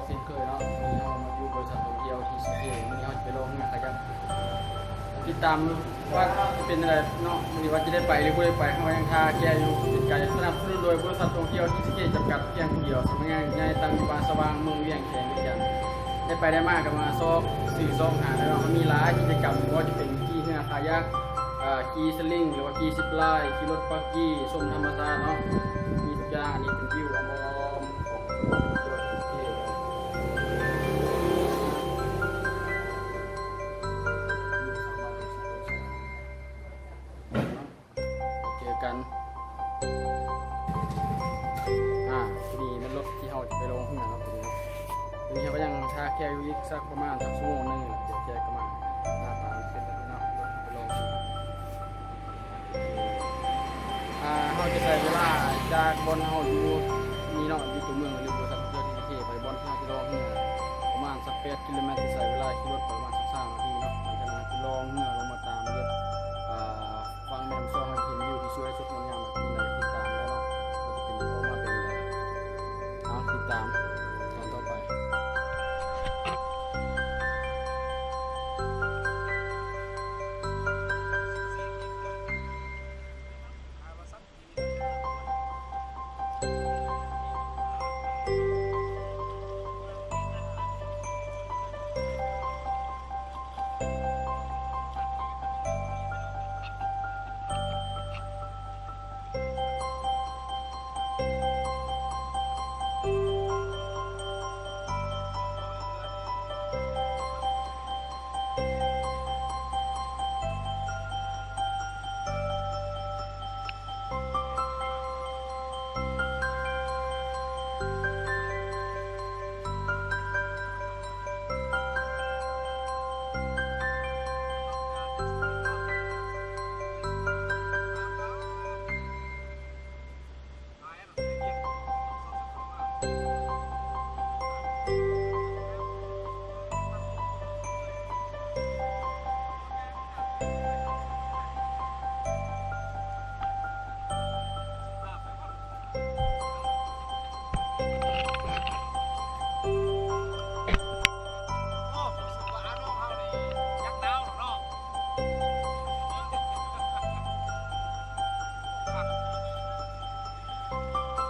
ເຊັ່ນເຄີຍເນາະ ມື້ນີ້ເຮົາມາຢູ່ບໍລິສັດທ່ອງທ່ຽວ ທີຊີເຄ ມື້ນີ້ເຮົາຈະໄປລ່ອງເຮືອຄາຍັກ ຕິດຕາມວ່າເປັນຈັ່ງໃດເນາະ ມື້ນີ້ວ່າຈະໄດ້ໄປຫຼືບໍ່ໄດ້ໄປ ເຮົາຍັງຖ້າແກ່ຢູ່ ເປັນການສະໜັບສະໜູນໂດຍບໍລິສັດທ່ອງທ່ຽວ ທີຊີເຄ ຈຳກັດພຽງຜູ້ດຽວ ສຳນັກງານໃຫຍ່ຕັ້ງຢູ່ບ້ານສະຫວ່າງ ເມືອງວຽງແຄນ ວຽງຈັນ ໄດ້ໄປໄດ້ມາກໍມາຊອກ ຊື້ຊອກຫາແລ້ວເນາະ ເຮົາມີຫຼາຍກິດຈະກຳ ບໍ່ວ່າຈະເປັນຂີ່ເຮືອຄາຍັກ ເອີ ຂີ່ສະລິງ ຫຼືວ່າຂີ່ຊິບລາຍ ຂີ່ລົດບັກກີ້ ຊົມທຳມະຊາດເນາະ ມີທຸກຢ່າງ ອັນນີ້ເປັນວິວອ້ອມໆ ຂອງ ເຈີກັນ ອ່າ ນີ້ແມ່ນລົດທີ່ເຮົາຈະໄປລ່ອງເຮືອເນາະ ໂຕນີ້ເນາະ ໂຕນີ້ເຮົາກໍຍັງຖ້າແກ່ຢູ່ອີກສັກປະມານສັກຊົ່ວໂມງໜຶ່ງ ແລ້ວດຽວແກ່ກໍມາ ໜ້າຕາເປັນແບບນີ້ເນາະ ລົດເຮົາໄປລ່ອງເຮືອ ອ່າ ເຮົາຈະໃຊ້ເວລາຈາກບ່ອນເຮົາຢູ່ນີ້ເນາະ ຢູ່ຕົວເມືອງ ຫຼື ບໍລິສັດທ່ອງທ່ຽວ ທີຊີເຄ ໄປບ່ອນທີ່ເຮົາຈະລ່ອງເຮືອ ປະມານສັກແປດກິໂລແມັດ ຈະໃຊ້ເວລາຂີ່ລົດໄປປະມານສາມນາທີເນາະ ຫຼັງຈາກນັ້ນຈະລ່ອງເຮືອລົງມາຕາມເລີຍ ອ່າ ຝັ່ງແມ່ນ້ຳຊອຍ ເຮົາຈະເຫັນວິວທີ່ສວຍສົດງົດງາມແບບນີ້ ຕິດຕາມໄດ້ເນາະ ວ່າຈະເປັນ ອອກມາເປັນຈັ່ງໃດ ເອົາ ຕິດຕາມຕອນຕໍ່ໄປ.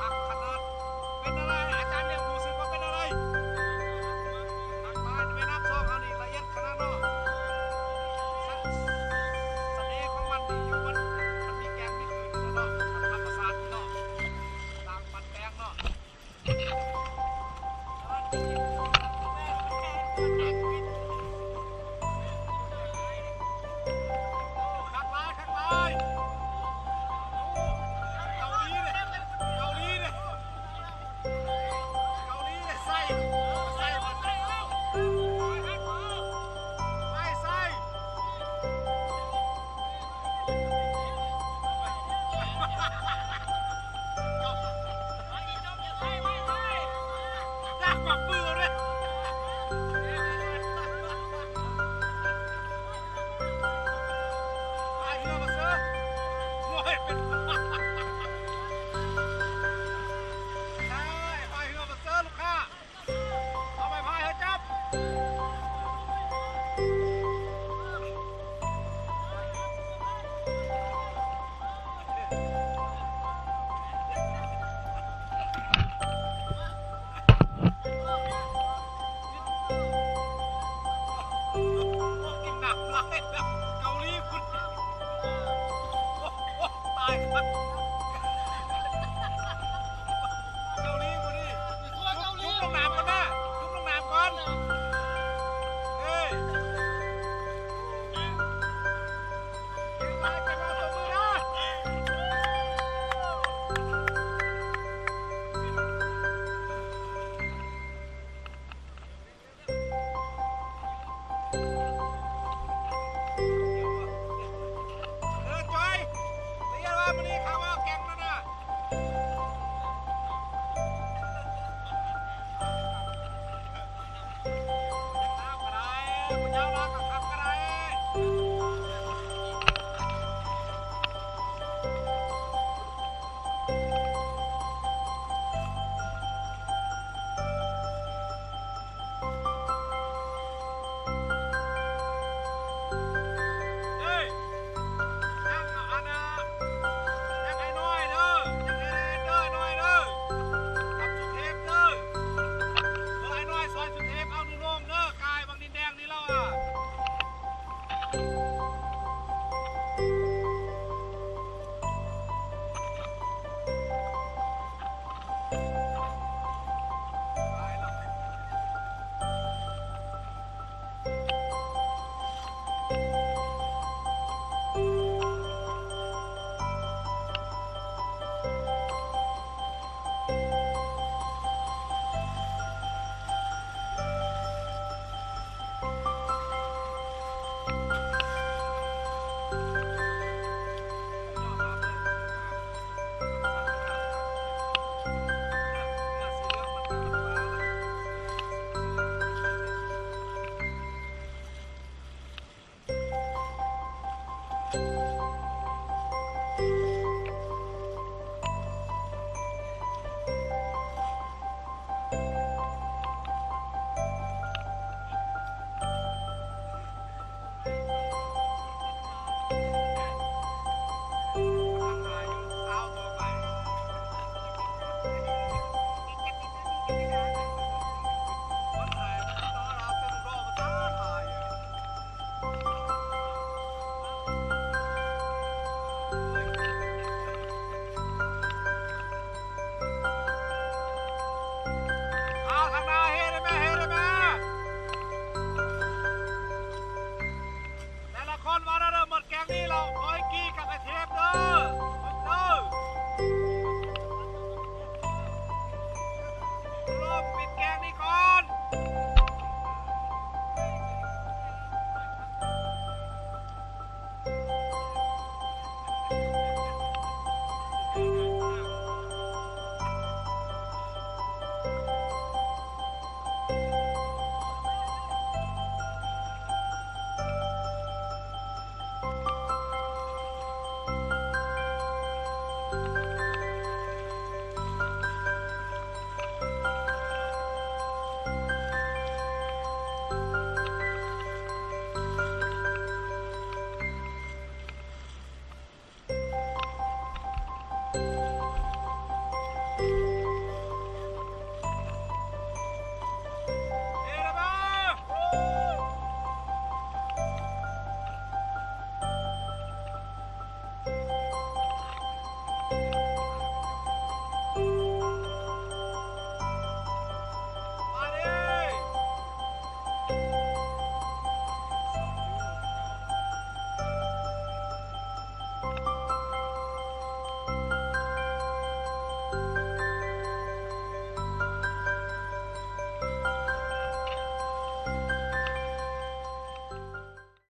ຄັກຂະໜາດ ເປັນອະໄລ ອາຈານຍັງຮູ້ສຶກວ່າເປັນອະໄລ ທາງໃຕ້ແມ່ນ້ຳຊອງເຮົານີ້ລະອຽດຂະໜາດເນາະ ສະ ສະເໜ່ຂອງມັນນີ້ຢູ່ມັນ ມັນມີແກ່ນມີຂືນເນາະ ທຳມະຊາດເນາະ ຕ່າງປັນແປງເນາະ. ຄັກຫຼາຍ ຄັກຫຼາຍ ເກົາຫຼີເດ້ ເກົາຫຼີເດ້ ເກົາຫຼີເດ້ ໃສ່ ໃສ່ ໃສ່ ໃສ່. ເອົາໄມ້ພາຍເຮົາຈັບ ກິນນ້ຳຫຼາຍແລ້ວ ເກົາຫຼີພຸ້ນ ໂອ້ ໂອ້ ຕາຍຄັກ.